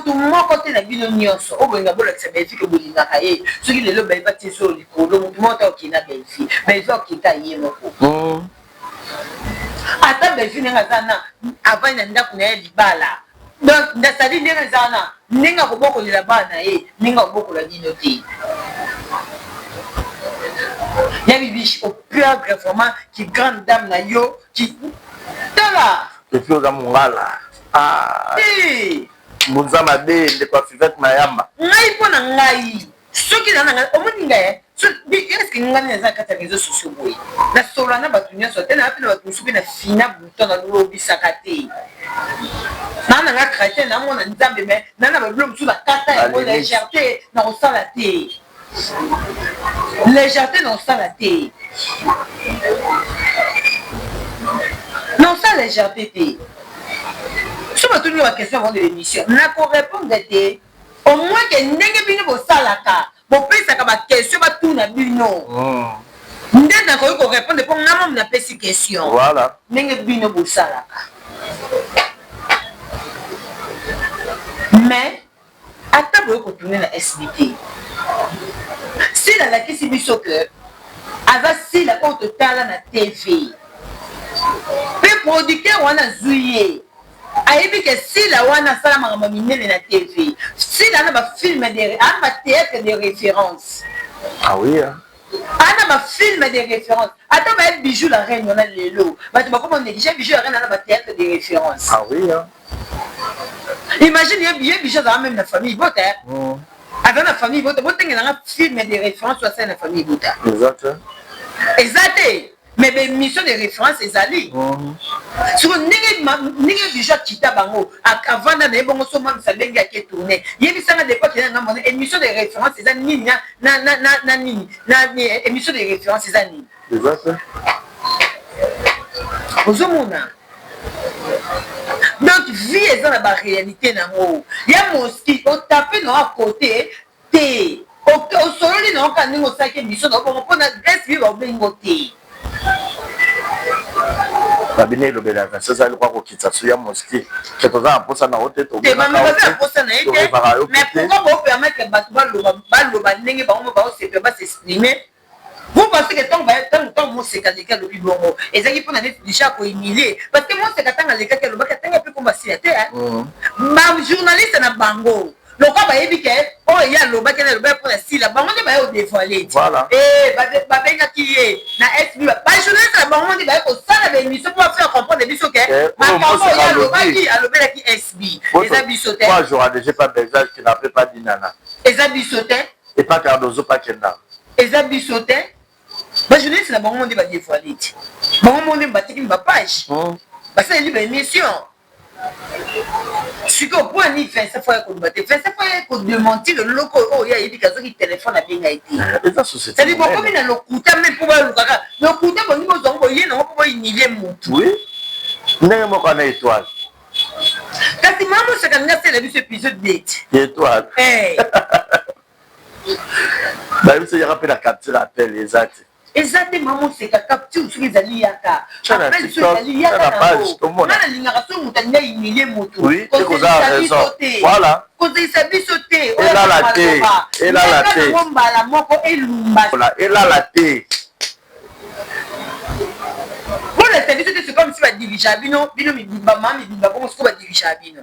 Mutu moko te na bino nionso oyo bolinga bolakisa Bellevue que bolingaka ye, soki lelo Bellevue atie zolo likolo mutu moko te akokende na Bellevue, Bellevue akokende kaka ye moko. Ata Bellevue ndenge aza na avandi na ndaku na ye ya libala donc c'est à dire ndenge eza wana ndenge akobokolela bana na ye ndenge akobokola bino te. Ya Bibiche o perdre vraiment ki grande dame na yo ki tala. Et puis oza mungala ah Te. Mbunza mabe ndeko ya Fivette Mayamba. Ngai mpo na ngai soki na nanga omoni ngai eh, est ce que ngai naza na kati ya réseaux sociaux boye nasolola na bato nyonso te naa mpe na bato mosusu mpe na fina bouton nalobisaka te naa na nga chrétien namona nzambe mais naa na babilo mosusu nakata yango légèreté nakosala te Légèreté na osala te. Na osala légèreté te. Soki batuni yo ba question avant de l'émission, nako répondre te. Au moins que ndenge bino bosalaka, bopesaka ba question batuna bino. Nde nakoki ko répondre po nga moko napesi question. Voilà. Ndenge bino bosalaka. Mais Ata boye ko tourner na SB te. Sila alakisi biso que aza Sila oyo totala na TV. Pe producteur wana azui ye ayebi que Sila wana asala makambo ya minene na TV. Sila aza na ba film de aza na ba theatre de reference. Ah oui hein. Aza na ba film de reference. Ata baye Bijou la reine wana lelo batu bakoma ko negliger Bijou la reine aza na ba theatre de reference. Ah oui hein. Imagine ye ye bijou azala meme na famille bota eh? Mm. Aza na famille bota botengela nga film de référence oyo asali na famille bota. Eza te. Eza te. Mais ba émission de référence ezali. Mm. Siko ndenge ndenge bijou akita bango avanda na ye bongo so mamisa ndenge ake tourner. Yebisa nga depuis akenda ngambo na émission de référence eza nini na na na na, na nini na émission de référence eza nini? Eza te. Ozomona Donc vie eza na ba realite nango ya mosky o tape na yo a cote te osololi na yo kaka ndenge osalaki emission na yo bongo pona SB ba bengi yo te. Babine elobeli ya Vincent eza lokola kokitisa su ya mosky ke toza na posa na yo te te mama baza na posa na ye te mais pourquoi bo permettre batu baloba baloba ndenge bango moko bao sepela ba s'exprimer Vous pensez que tango ba tango tango Moseka aleki alobi bongo ezalaki pona neti dejà ko humilier parce que Moseka tango alekaki alobaki atanga pe kombo ya Sila te hein. Ba journaliste na bango lokola bayebi ke oyo ye alobaki wana alobaki pona Sila bango nde baye ko devoiler ti. Voilà. Eh ba babengaki ye na SB ba journaliste na bango nde baye kosala ba emission po ba faire comprendre biso ke Eh, oyo makambo oyo Moseka ye alobi. alobaki alobelaki SB eza biso te. Po ajouaka dejà epa Belzage qui n'avait pas dit nana. Eza biso te. Epa Cardozo pa kenda. Eza biso te. Ba journaliste na bango nde ba devoiler ti. Bango moko nde batiki ba page. Basaleli ba emission. Sikoyo po na nini Vincent faut aya koloba te? Vincent faut aya ko dementir eloko oyo ye ayebi ke azwaki telephone abenga ye te. Eza societe. C'est à dire bokomi na lokuta meme po baluka kaka lokuta bolingi bozwa yango boye nango po bo humilier mutu. Oui. Ndenge moko na etoile. Kasi mama mosaka alingi asalela biso episode date. Etoile. Eh. Bayebisi yaka mpe na capture appel eza te. Eza te mama moseka capture soki ezali yaka. Appel soki ezali yaka nango. Nga nalingaka soki moto alingi a humilie moto. Oui, kozala raison. Voilà. Kozelisa biso te. Elala te. Elala te. Nango mbala moko elumba. Elala te. Bolakisa biso te c'est comme si ba dirigea bino bino mibimba mama mibimba bongo sikoyo ba dirigea bino.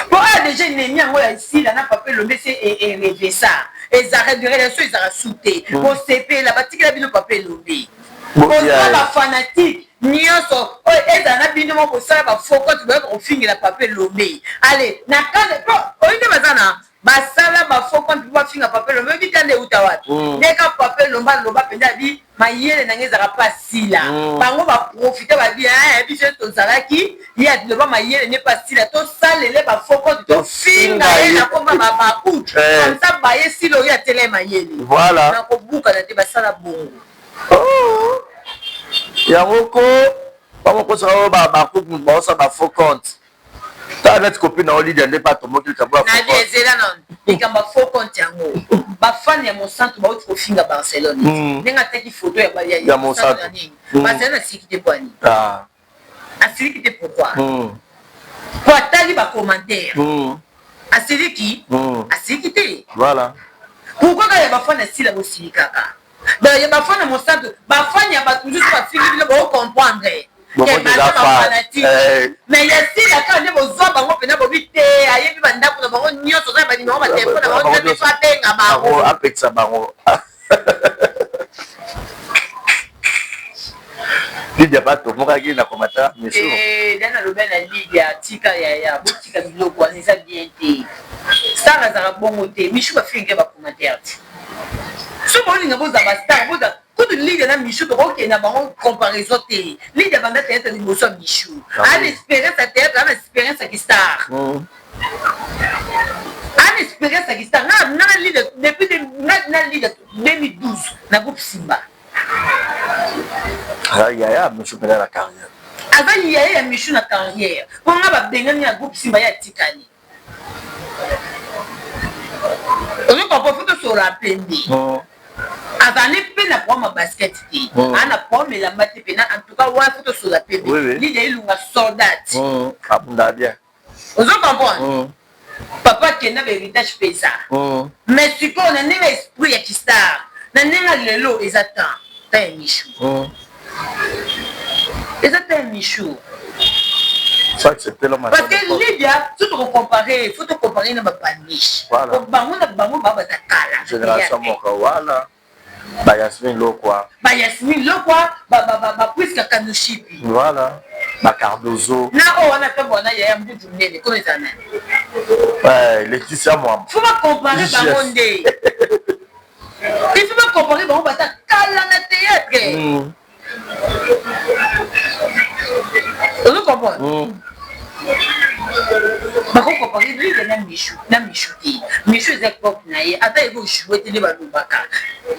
Po awa dejà ennemi yango ya Sila na papa Elombe esi e revesa ezalaka relation ezalaka su te bosepela batikela bino papa Elombe bozwa ba fanatique nionso oyo ezala na bino moko bosala ba faux compte boyaka kofingela papa Elombe allez na kanda po oyebi nde baza na basala ba faux compte po bafinga papa Elombe oyebi kanda ewuta wapi nde ka papa Elombe aloba penza abi mayele na nga ezalaka pa Sila bango ba profita babi eeh biso nionso tozalaki ye aloba mayele ne pa Sila tosalele ba faux compte tofinga ye na kombo ya ba habacuc comme ça baye Sila oyo atiela ye mayele nakobukana te basala bongo. Oh yango ko bango kosaka oyo ba ba couple baosala ba faux compte tala neti copine na yo Lydia nde pe atomboki likambo ya faux compte. Zela nanu likambo ya faux compte yango ba fan ya mosantu bawuti kofinga Barcelone ndenge atiaki photo ya mosantu na nini Barcelone aseki te po ya nini? Asiliki te pourquoi? Po atali ba commentaire. Asiliki? Asiliki te. Voilà. Pourquoi kaka ya ba fan ya Sila bosilikaka? Donc ya ba fan ya Mosantu, ba fan ya batu mosusu bafingi bino bo comprendre. Que baza ba fanatique. Mais ya Sila kaka nde bozwa bango pena bobi te ayebi ba ndaku na bango nionso aza na ba numero ba telephone na bango nde faut abenga bango. Apekisa bango. Lydia ba tomokaki na commentaire misu. Eh, dana loba na Lydia tika yaya botika biloko wana eza bien te. Star azalaka bongo te. Michou ba fingi ba commentaire te. So bolinga boza ba star boza kutu Lydia na Michou tokokende na bango comparaison te. Lydia banda théâtre liboso ya Michou. Ana experience ya théâtre, ana experience ya ki star. Ana experience ya ki star. Nga na Lydia depuis nga na Lydia 2012 na groupe Simba. Aza yaya ya Michou pena na carrière. Aza yaya ya Michou na carrière. Po nga ba bengani na groupe Simba ye atikali. Ozo comprendre faut tosolola pembe. Azali pe na problème ya basket te. Aza na problème elamba te pena en tout cas wana faut tosolola pembe. Lydia Ilunga soldate. Abunda bien. Ozo comprendre? Papa akenda ba heritage pe eza. Mais sikoyo na ndenge ya esprit ya ki star, na ndenge ya lelo eza temps, temps ya Michou. Eza temps ya Michou. Parce que Lydia soki toko comparer, faut to comparer na ba Palmiche. Po bango na bango ba bata kala. Generation moko wana. Ba Yasmine Lokwa. Ba Yasmine Lokwa, ba ba ba ba Prisca Kanushipi. Voilà. Ba Cardozo. Na oyo wana pe bwana yaya mbutu munene kono ezala nani? Ouais, Laetitia Mwamba. Faut ba comparer bango nde. Il faut ba comparer bango bata kala na théâtre. Ozo comprendre? Bako comparer Lydia na Michou, na Michou te. Michou eza epoque na ye, ata eko jouer te nde balobaka.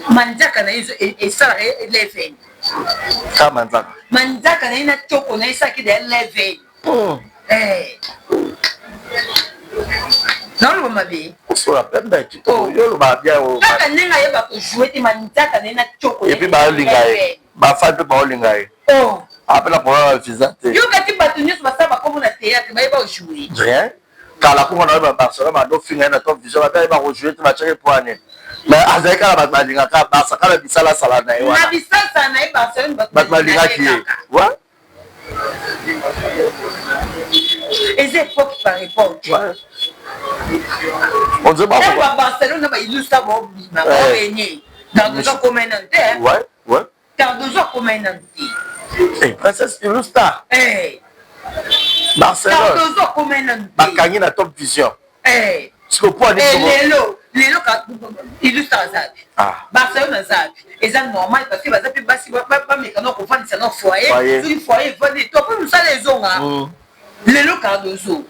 Manzaka na ye esalaka ye 11. Kaka manzaka. Manzaka na ye na tshoko na ye esalaka ye deja 11. Eh. Naoloba mabe. Osola pembe kitoko. Yo oloba bien o. Kaka ndenge ayeba ko jouer te manzaka na ye na tshoko. Et puis baolinga ye. Ba fan pe baolinga ye. Oh. Ape na problème ya visa te. Yo kati bato nyonso basala bakombo na théâtre bayeba ko jouer. Rien. Kala kongo na ba Barcelone ba do finga ye na top vision ba bayeba ko jouer te ba tiaki po nini. Mais azali kaka bato balingaka Barça kaka bisala sala na ye wana. Na bisala sala na ye Barcelone bato balingaki ye. Ouais. Eza epoque par epoque. Ouais. On dirait ba Barcelone na ba Ilusa ba bima ba régner. Cardozo akoma nanu te. Ouais, ouais. Cardozo akoma nanu te. Eh, princesse Ilusta. Eh. Barcelone. Cardozo akoma nanu te. Bakangi na Top Vision. Eh. Siko po ani eh, lelo lelo Ilusta aza wapi? Ah. Barcelone aza wapi? Eza normal parce que baza pe basi bameka na kovandisa na foyer. Soki foyer evandi to po mosala ezonga. Lelo Cardozo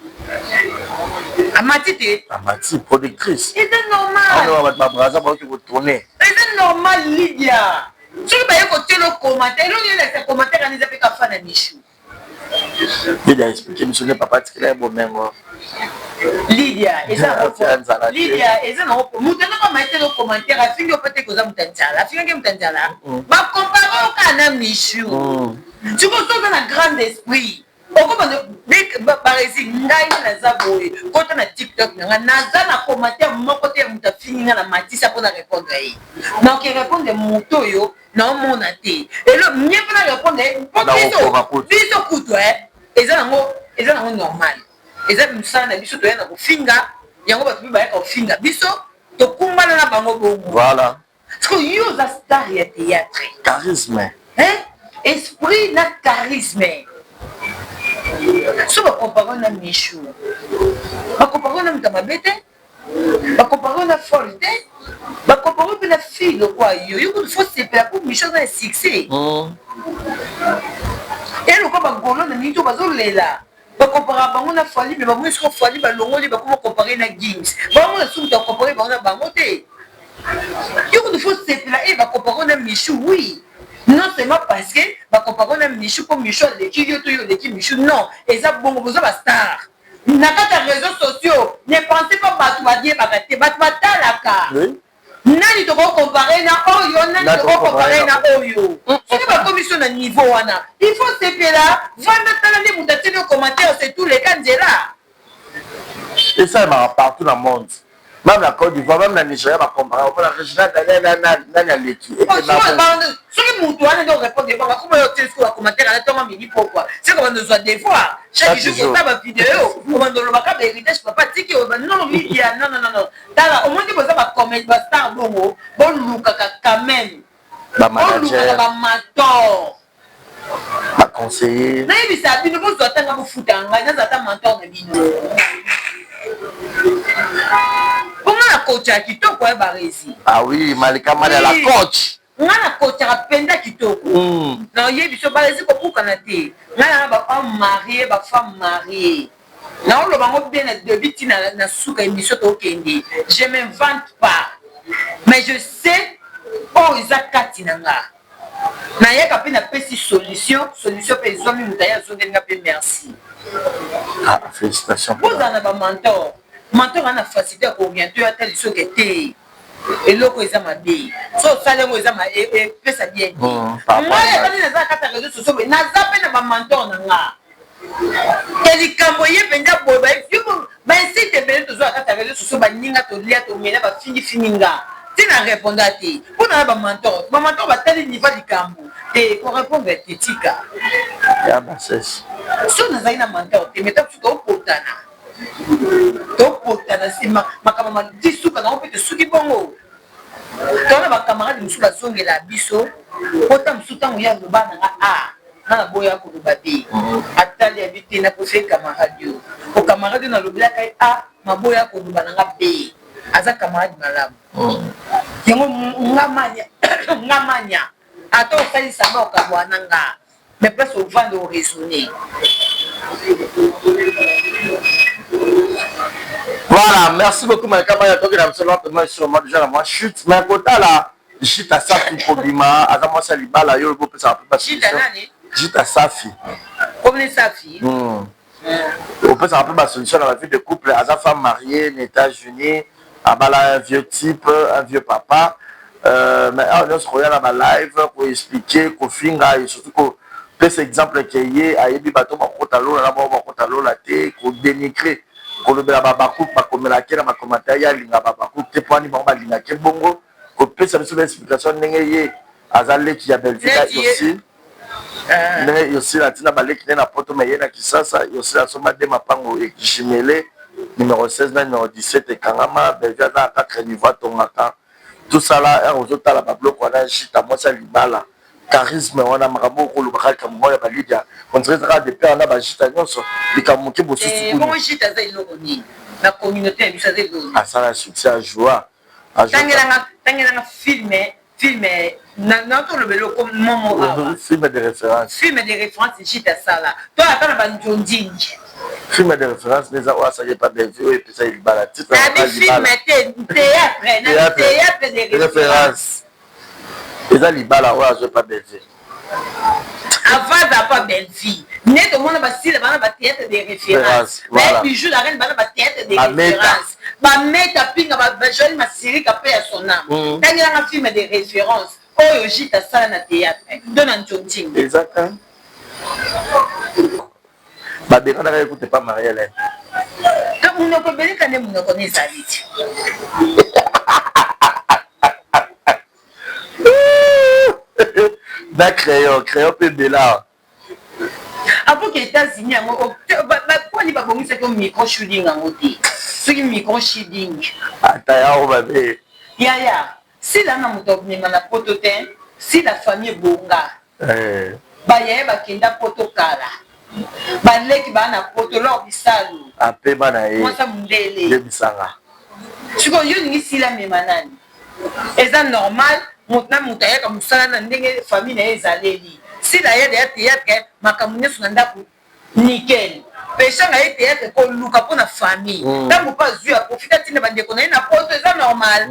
amati te. Amati productrice. Eza normal. Awa bato ba Brazza baoki ko tourner. Eza normal Lydia. Soki baye kotiela commentaire, eloko elakisa commentaire wana eza pe ka fan ya Michou. Lydia explique biso nde papa atikela ye bomengo. Lydia eza Lydia eza na moto aza kama ete no commentaire afingi yo pe te koza moto ya nzala afingaki moto ya nzala ba compare yo kaka na Michou. Sikoyo soki oza na grande esprit okobanda barezi ngai nde naza boye kota na tiktok na ngai naza na commentaire moko te ya moto afingi ngai na matisa mpo na répondre ye naoke répondre moto oyo naomona te elo mie mpo na répondre ye mpo biso biso kutu eza nango eza nango normal eza mosala na biso toya na kofinga yango bato mpe bayaka kofinga biso tokumbana na bango bongo voilà Sikoyo yo oza star ya theatre. Charisme. Hein? Esprit na charisme. So ba comparer na Michou. Ba comparer na moto mabe te. Ba comparer na folle te. Ba comparer pe na fille lokola yo. Yo kutu faut sepela po Michou aza na succès. Et lokola ba golo na mingi to bazolela. Ba comparaka bango na Fally mais bamoni sikoyo Fally balongoli bakoma comparer na Gims. Bamona lisusu mutu a comparer bango na bango te. Yo kutu faut sepela eh ba comparer na Michou oui. Non seulement parce que ba comparer na Michou po Michou aleki yo to yo oleki Michou non eza bongo boza ba star. Na kati ya réseaux sociaux ne pensez pas batu bayebaka te batu batalaka. Oui. Nani toko comparer na oyo, nani toko comparer na oyo. Soki bakomi so na niveau wana, il faut sepela, vanda tala nde moto atieli yo commentaire, c'est tout, leka nzela. Esalemaka partout na monde, meme na Cote d'Ivoire, meme na Nigeria ba comparaka, omona Regina Daniel na nani, nani aleki. Soki mutu wana nde orepondre bango, akoma yo otieli sikoyo ba commentaire wana tongo midi pokwa, seke obanda ozwa devoir chaque jour kotala ba video, obanda olobaka ba heritage papa atiki, oloba non Lydia, non non non. Tala omoni boza ba comedien ba star bongo bolukaka quand meme ba manager bolukaka ba mentor ba conseiller. Nayebisa bino bozwa ata nga bofuta ngai nazala ata mentor na bino po nga na coachaka kitoko ya Barezi. Ah oui Malika Mania la coach. Nga na coachaka penza kitoko. Na yebi so Barezi kobukana te nga na ba homme marie ba femme marie. Nao loba ngo bien na debut ti na suka emission to kende je m'invente pas mais je sais oyo eza kati na nga nayaka pe na pesi solution solution pe ezwami mutu aye azongeli nga pe merci. Ah felicitations. Bozala na ba mentor mentor aza na facilite ya ko orienter yo atalisa yo ke te eloko eza mabe so osali yango eza epesa bien te ngai ata nde naza na kati ya reseau sociaux boye naza pe na ba mentor na nga. Te likambo eye penza boye ba ba insulte ebele tozua na kati ya reseaux sociaux baninga tolia tomela ba fingi fingi nga ti na reponda te po naza ba mentor ba mentor batali niveau ya likambo te ko repondre te tika Ya bassesse. Soki nazalaki na mentor te mais tango mosusu topotana topotana sima makambo ma ti suka nango pe tosuki bongo toza na ba camarade mosusu bazongela biso po tango mosusu tango ye aloba na nga ah Nga na boya koloba te atali abi te na prefere camarade yo po camarade oyo na lobelaka ye A maboya koloba na nga B aza camarade malamu yango nga mania nga mania ata osali samba okabwana na nga mais place ovanda o raisonner. Voilà, merci beaucoup Malika Maya, toki na biso lentement sûrement déjà na mwa chute, mais kotala Jita Safi kobima aza mwasi ya libala yo olobi opesaka pe ba Jita solution nani? Jita Safi. Komne Safi. Opesaka pe ba solution na ba vie de couple aza femme mariee na Etats Unis abala un vieux type un vieux papa mais awa nionso koya na ba live ko expliquer kofinga et surtout ko pesa exemple ke ye ayebi bato bakokota lola na bango bakokota lola te ko denigrer kolobela ba Habacuc bakomelaka ye na ba commentaire ye alinga ba Habacuc te po ani bango balingaka ye bongo kopesa biso ba explication ndenge ye aza leki ya Bellevue na Ursule ndenge Ursule atinda ba leki naye na poto mais ye na Kisasa Ursule asomba de mapango jumele numero 16 na numero 17 ekangama Bellevue aza na 4 niveau atongaka tout ça là heure ozotala ba biloko wana Jita mwasi ya libala charisme wana makambo oyo okoloba kaka likambo moko ya ba Lydia on dirait kaka de père na ba Jita nyonso likambo moke bosusu kuna bongo Jita aza eloko nini na communauté na biso aza eloko nini asala succès ajoua Tangelanga tangelanga film film na na to lobelo ko momo awa. Film de référence. Film de référence Jita sala. To ata na ba nzondingi. Film de référence neza oyo asali epa Bellevue oyo epesa ye libala titre na bi film te théâtre na théâtre de référence. Eza libala oyo azwa epa Bellevue. Avant aza pa Bellevue nde tomona ba sila bana ba theatre de reference ba bijou la reine bana ba theatre de reference ba meta pinga ba Joël Masirika pe ya son âme tangela nga film de reference oyo Jita asala na theatre to na nzonzing eza ka ba benganaka ye kutu epa Marie Helène to munoko ebeleka nde munoko ne ezali ti na crayon crayon mpe ebela apoke États-Unis yango poni babongisaki yo micro shooting yango te soki micro shooting ata yango mabe yaya sila na moto abimema na poto te sila famille ebonga eh. bayaya bakenda poto kala baleki baa na poto lor bisalu apema na ye mwasa mondele yebisanga sikoyo yo olingi sila amema nani Eza normal moto na moto ayaka musala na ndenge famille naye ezaleli sila aya dejà theatre makambo nionso na ndaku nickel peshanga aye theatre koluka pona famille tango pe azui a profite atinda ba ndeko naye na poto eza normal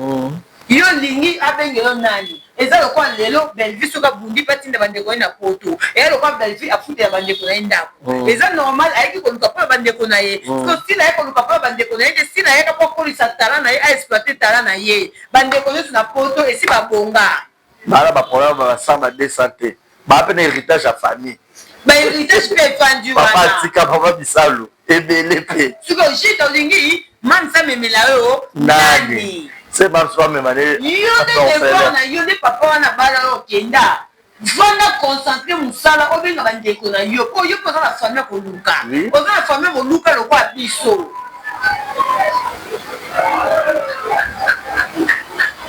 yo olingi abengela yo nani? Eza lokola lelo Bellevue soki abundi pe atinda ba ndeko na ye na poto. Eya lokola Bellevue afutela ba ndeko na ye ndaku. Eza normal ayaki koluka pona ba ndeko na ye. Sikoyo Sila aye koluka pona ba ndeko na ye te, Sila ayaka po akolisa talent na ye, a exploiter talent na ye. Ba ndeko nionso na poto esi ba bonga. Ba na ba problème ya ba 100 ba 200 te. Ba pe na heritage ya famille. Ba heritage pe efandi wana. Papa atika papa bisalu ebele pe. Sikoyo Jita olingi Mam's amemela yo nani? Se Mam's amema nde Yo nde devoir na yo nde papa wana abala yo okenda vanda concentre musala obenga ba ndeko na yo po yo pe oza na famille ya koluka oza na famille ya moluka lokola biso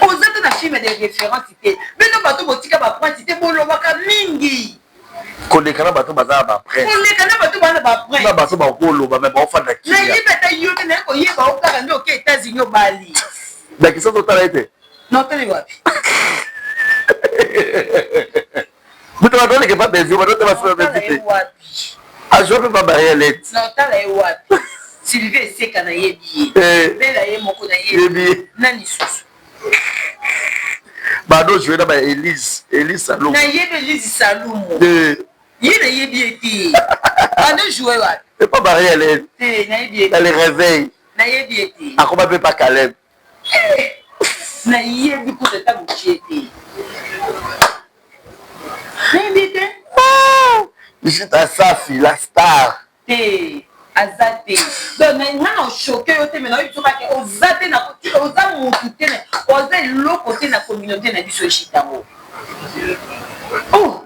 oza te na film de reference te bino bato botika ba pointe te bolobaka mingi koleka na bato baza na bapresse koleka na bato baza na bapresse na bato bakoloba me baofanda kimia nayebi ata yo te naye koyeba o kaka nde oke États-Unis obali dakisa totala ye te notali wapi moto bato oleke pa bevio bato te basala bevi te azwa mpe babarrière leti notala ye wapi Sylvie Eseka nayebi ye Bela ye moko nayebi ye nani susu Bado jouer na ba Elise, Elise Salumu. Na yebi Elise Salumu. Eh. Ye na yebi ye te. Bado jouer wapi? Et pas barrière elle. Te, na yebi ye. Dans les réveils. Na yebi ye te. Akoma pe pa Caleb. Eh. Na yebi kuta ta mokie te. Na yebi te. Ah! Jita Safi, la star. Te aza te donc nga na choque yo te mais nayebi soki ake oza te na oza mutu te oza eloko te na communauté na biso eshita ngo oh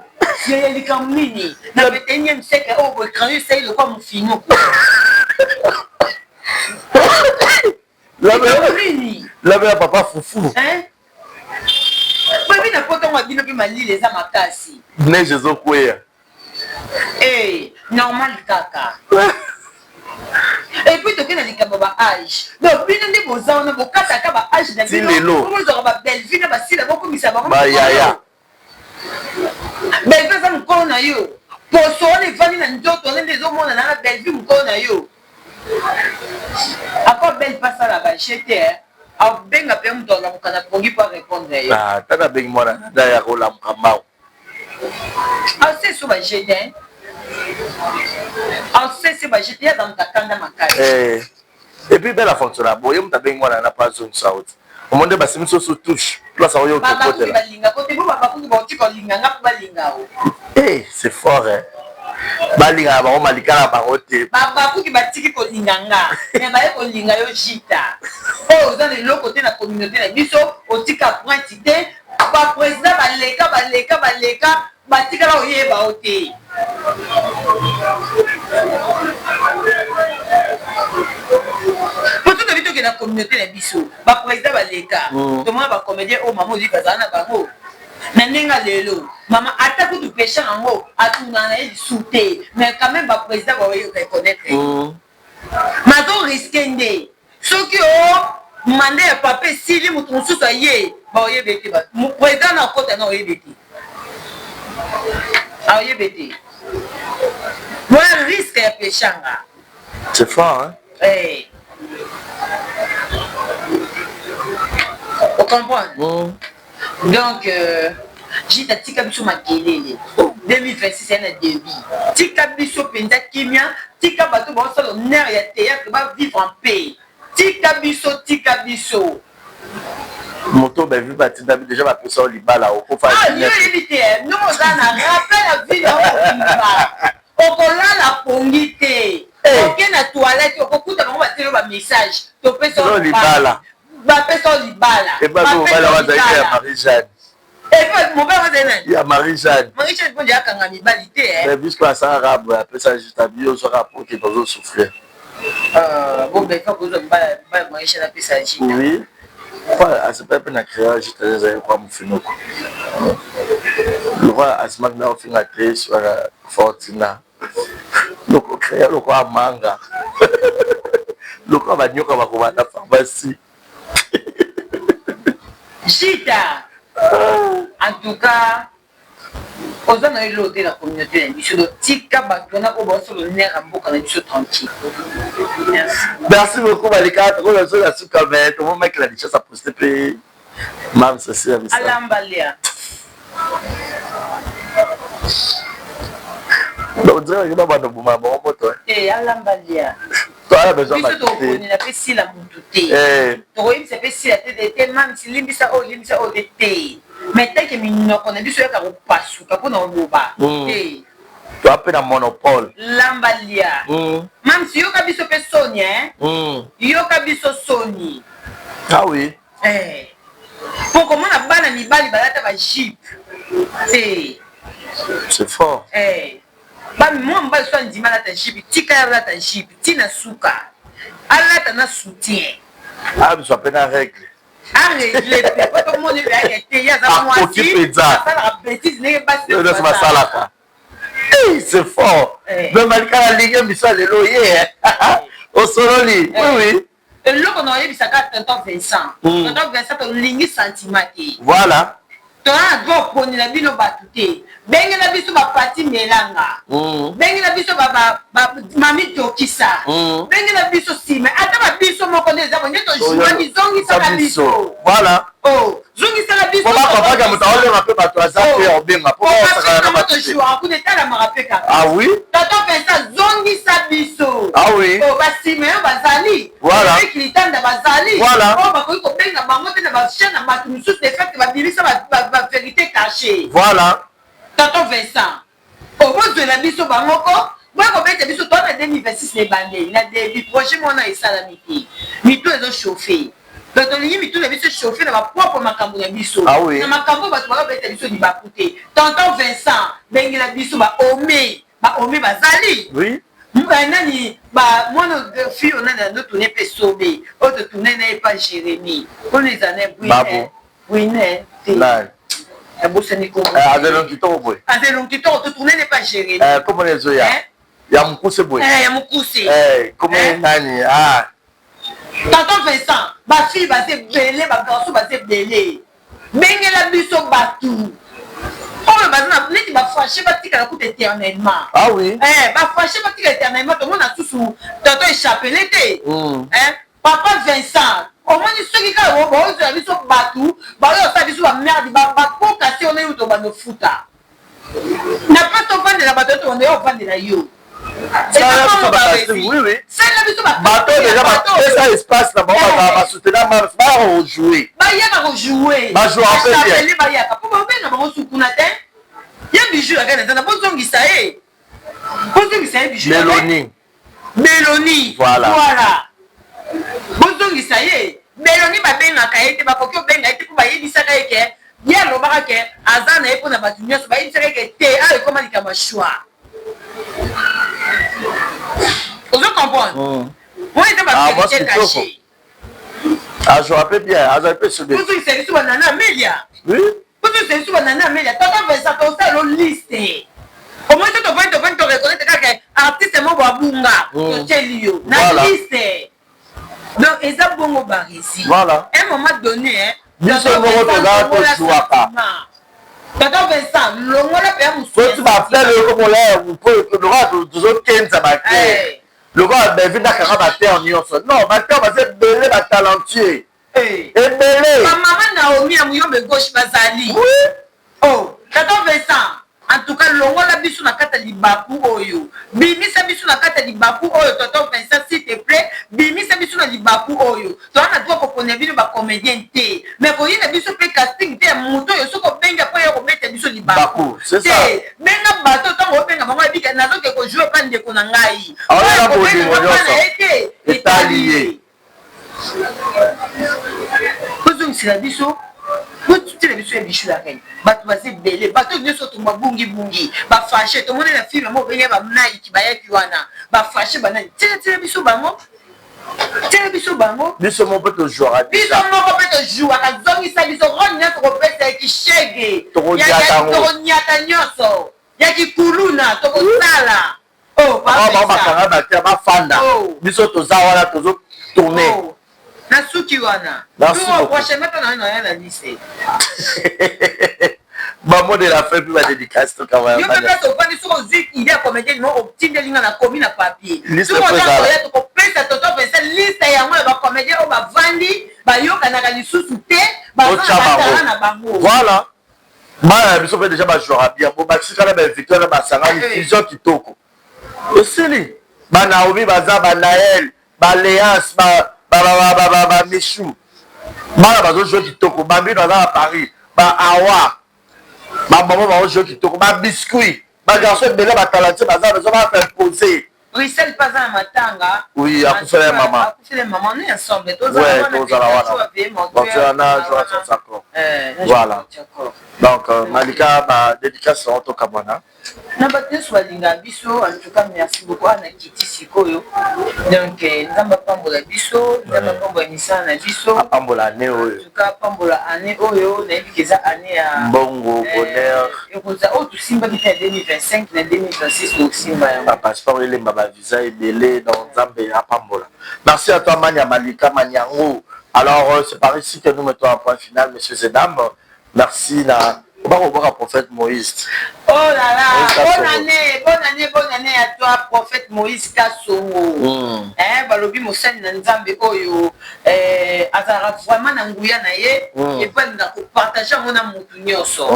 yaya likambo nini na 21e siècle oyo boye crayon esali lokola mofinuku likambo nini labe ya papa fufu babi na poto ngo bino mpe malili eza makasi neige ezokweya Eh, normal kaka. Et puis toke na likambo ba age. Donc bino nde boza wana bokataka ba age na bino. Bozwaka ba Bellevue na ba Sila bokomisa bango. Ba yaya. Bellevue aza mokolo na yo. Poso wana evandi na nzoto wana nde ezomonana na Bellevue mokolo na yo. Ako belle pas sala ba jeu te hein. Abenga pe moto alamuka na pongi po a répondre ye. Ah, tata abengi mwana na ya kolamuka mbangu. Aseso ba jeu te. Asese ba jeu te aza moto akanda makasi. Eh. Et puis belle fonctionne boye moto abengi mwana na pas zone saut. Omonde basimi soso touche place oyo okokotela. Balinga kote bo babakuki baotika olinga nga po balinga o. Eh, c'est fort hein. Balingaka bango malika na bango te. Babakuki batiki kolinga nga mais baye kolinga yo Jita. Oyo oza na eloko te na communauté na biso otika pointe te Ba president baleka baleka baleka batikala koyeba yo te. Po totobi tokende na communauté na biso ba president baleka tomona ba comedien oyo mama olive azala na bango na ndenge ya lelo mama ata kutu pechant yango atunaka na ye lisusu te mais quand même ba president ba reconnaître ye mais azo risque nde Soki oh mandat ya papa esili mutu mususu aye baoyeba ye te president na akota na oyeba te aoyeba te wana risque ya peshanga. C'est fort hein? Hey. O comprendre? Donc Jita tika biso makelele 2026 ya na debut tika biso penza kimia tika bato baosala honneur ya theatre ba vivre en paix tika biso tika biso. Moto Bellevue batinda dejà bapesa yo libala okofa. Ah yo oyebi te ndenge oza na rappel ya vie na yo mobimba okolala pongi te oke na toilette okokuta bango batieli yo ba message topesa yo libala. Bapesa yo libala. Epa mpe mobali yango azalaki ya Marie Jeanne. Epa mobali yango azali nani? Ya Marie Jeanne. Marie Jeanne mpo nde akanga mibali te eh. Mais puisque asalaka boye apesa juste abi yo ozwaka po ke tozo souffrir. Euh, bon ben faut kozwa mibali mibali Marie Jeanne apesa Jita. Oui. Kwa asepela mpe na créa Jita ezali kwa mofinuku. Lokola asimaki na ofinga te swaka Fortina. Loko créa lokola manga. Lokola banyoka bakobanda pharmacie. Jita! En tout cas, oza na yo eloko te na communauté na biso donc tika bato wana oyo baosala honneur ya mboka na biso tranquille. Merci. Merci beaucoup Malika, tokomi na suka mais tomoni Mike la Duchesse a poste mpe Mams asi ya misala. Alamba lia. Donc dirait que babanda boma bango moto. Eh alamba lia. Toala besoin biso tokoponela mpe sila mutu te. Eh. Tokoyebisa mpe sila te te te mamsi limbisa oyo limbisa oyo te te. Mais tant que minoko na biso yaka kopasuka mpona koloba te. Toa mpe na monopole. Lamba lia. Mamsi yoka biso mpe soni hein. Yoka biso soni. Ah oui. Eh. Po komona bana mibali balata ba jupe te. C'est fort. Eh. Ba mwa mobali so andima alata jupe, tika ye alata jupe ti na suka. Alata na soutien. Azwa pe na règle. A règle pe po tomona ye yake te ye aza Akoki mwasi penza. asalaka betise ndenge basi Oyo nyonso basalaka. Hey, c'est fort. Eh. Mais Malika alingi émission lelo ye. Osololi. Oui oui. Eloko na oyebisa kaka tonton Vincent. Tonton Vincent tolingi sentiment te. Voilà. Toza na droit koponela bino batu te. Bengela biso ba Pathy Melanga. Bengela biso ba ba ba Mami Dokisa. Bengela biso sima ata ba biso moko nde eza boye nde to jouaki zongisaka biso. Voilà. Oh, zongisaka biso. Po ba comprendre que moto aolenga pe bato aza pe ya kobenga po basakana na bato te. Jouaka kuna etalamaka pe kaka. Ah oui. Tonton Vincent zongisa biso. Ah oui. Oh, ba Simeon bazali. Voilà. Eric Litanda bazali. Voilà. Oh, bakoki kobenga bango te na ba chaîne na bato mosusu de fait babimisa ba, ba, ba vérité cachée. Voilà. Tonton Vincent. Oh, bozwela biso bango ko boya kobeta biso toa na 2026 na ebandeli na début projet mwana esalami te mitu ezo chauffe donc tolingi mitu na biso chauffe na bapropre makambo na biso ah oui. Na makambo bato bakobeta biso libaku te. Tonton Vincent bengela biso baome baome bazali oui. Nani ba mwana fille oyo nani ando tourne mpe sobe oyo totourne na ye pa Jérémie mpona eza na Babo. Bwine te. Nani? Nabosani kombo. Eh, azelongi kitoko boye. Azelongi kitoko totourne ne pa Jérémie. Eh, kombo na ezoya. Eh? Ya mokuse boye. Eh, ya mokuse. Eh, kombo Eh? nani? Ah. Tonton Vincent, bafille baza ebele, bagarçon baza ebele. Bengela biso bato oyo baza na neti bafâché batikala kuta éternellement. Ah oui. Eh, bafâché batikala éternellement tomona susu tonton échapele te. Eh, papa Vincent omoni soki kaka bozwela biso bato baoyo osala biso bamerde bakoka se ona yo tobanda ofuta na place tovandela bato oyo tobanda yo ovandela yo. Sala biso ba- oui, oui. Sala biso bato oyo déjà bapesa espace na bango bazala basoutenir mams bayaka kojouer. Bayaka kojouer. Bajouaka mpe bien. Bachapele bayaka mpo babenga bango sukuna te. Ye bijou yaka na nzana bozongisa ye, bozongisa ye bijou. Meloni. Beloni. Voilà. Voilà, bozongisa ye Beloni. Babengaka ye te, bakoki obenga ye te mpo bayebisaka ye ke ye alobaka ke aza na ye mpona bato nyonso. Bayebisaka ye ke te, ayo ekoma likambo ya choix, ozo comprendre? Oyo eza Ah, mwasi bavérité kitoko. caché. Ajouaka mpe bien, azali mpe sobe. Bozongisa biso banana Amelia. Oui. Bozongisa biso banana Amelia. Tata Vincent, tosala liste omoi so tovandi tovandi toreconnaître kaka artiste moko abunga, totieli yo na liste. Donc eza bongo baresi. Un moment donné hein, Biso moko toza tozwaka. Tata Vincent longola mpe ya Foti bafleur okomola po lokola tozokenza baclé lokola Bevi ndakanga baterre nyonso. Non, baterre baza ebele, batalentueux ebele. Bamama Naomi ya Muyombe Gauche bazali. Oh, tata Vincent, en tout cas longola biso na kati ya libaku oyo, bimisa biso na kati ya libaku oyo. Tonton Vincent, s'il te plaît, bimisa biso na libaku oyo. Toza na droit kopona bino bacomédien te, mais koyina biso mpe casting te ya moto oyo soki obengi apo ya kobeta biso libaku Baku, c'est ça. te. Benga bato ntango obenga bango yebika nazoke kojouer pa ndeko na ngai. Aoyela Oyo bolingo kobenga pa na nyonso. ye te. Etali ye. Bozongisela biso, botutela biso ya Bijou la Reine. Bato baza ebele, bato nyonso to babungibungi bafâché tomoni na film mo obenge banaiki bayaki wana bafâché banani. Tiela biso bango, tiela biso bango. Biso moko mpe tozwaka. Biso moko mpe tozwaka. Zongisa biso role nyonso kopesa ya kishege. Tokonyata yango. Tokonyata nyonso ya kikuluna tokosala. Oh, bango bakanga batia bafanda. Oh. Biso toza wana tozotourne. Oh. Na suki wana. Merci Tour beaucoup. prochainement tona na na liste. Bamot de la fin mpe badédicace tokaba. Yo mpe place ofandi soki ozwi idée ya comédien mo otindeli nga na komi na papier. Liste soki mpe oza ezala. koya tokopesa tonton Vincent liste yango ya bacomédien oyo bavandi bayokanaka lisusu te, baza Otya na batala bango. na bango. Voilà. Bana na biso mpe déjà bajouaka bien. Bo batikala bavictoire na basangani, fusion kitoko esili. Banaomi baza, banael, baléance, bamichou, bana bazojouer kitoko. Bambino aza na Paris, baawa, bamama bazojouer kitoko, babiscuit, bagarçon ebele, batalentueux baza, bezo baimposer. Bruxelles mpe aza na matanga. Oui, akufela ya mama. Akufela mama, nous ensemble. Ouais, tozala wana. Wana voilà. Donc Malika, badédicace yango tokamwana. Na bato nyonso balingaka biso, en tout cas merci beaucoup. Ana kiti sikoyo, donc Nzambe apambola biso, Nzambe apambola misala na biso. Apambola année oyo. En tout cas apambola année oyo. Nayebi ke eza année ya mbongo, bonheur. Ekozala oyo tosimbaki te ya 2025, na 2026 tosimba yango. Bapasseport elemba, bavisa ebele. Donc Nzambe apambola. Merci à toi, Mania Malika Maniango. Alors c'est par ici que nous mettons un point final, messieurs et dames. Merci na obaka prophète Moïse. Oh là là, bonne année, bonne année, bonne année à toi, prophète Moïse Kasongo. Eh, balobi mosali na Nzambe oyo eh, azalaka vraiment na nguya na ye et puis alingaka kopartage yango na motu nyonso.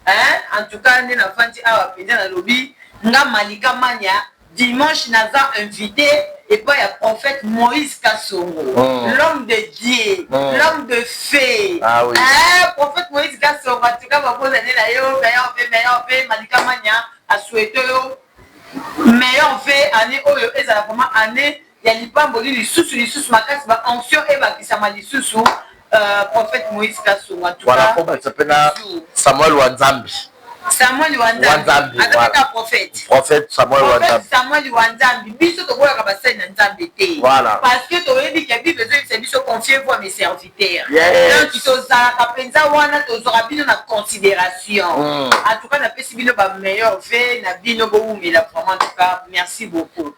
Eh, en tout cas nde nafandi awa mpenza, nalobi nga Malika Mania, dimanche naza invité epai ya prophète Moïse Kasongo, l'homme de Dieu, l'homme de feu. Ah oui. Eh, prophète Moïse Kasongo, en tout cas babonne année na yo, meilleur vœu, meilleur vœu. Malika Mania asouhaite yo meilleur vœu. Année oyo ezala vraiment année ya lipamboli lisusu lisusu makasi, baonction ebakisama lisusu. Prophète Moïse Kasongo, en tout Voilà. cas. Po bakisa mpe na Samuel Wanzambi. Samuel Wanzambi. Wanzambi. Azalaka prophète. Prophète Samuel Prophète Wanzambi. Samuel Wanzambi. Biso toboyaka basali na Nzambe te. Parce que toyebi ke Bible ezoyebisa biso: "Confiez-vous à mes serviteurs." Donc tozalaka mpenza wana, tozwaka bino na considération. En tout cas napesi bino bameilleur vœu na bino, bowumela vraiment. En tout cas merci beaucoup.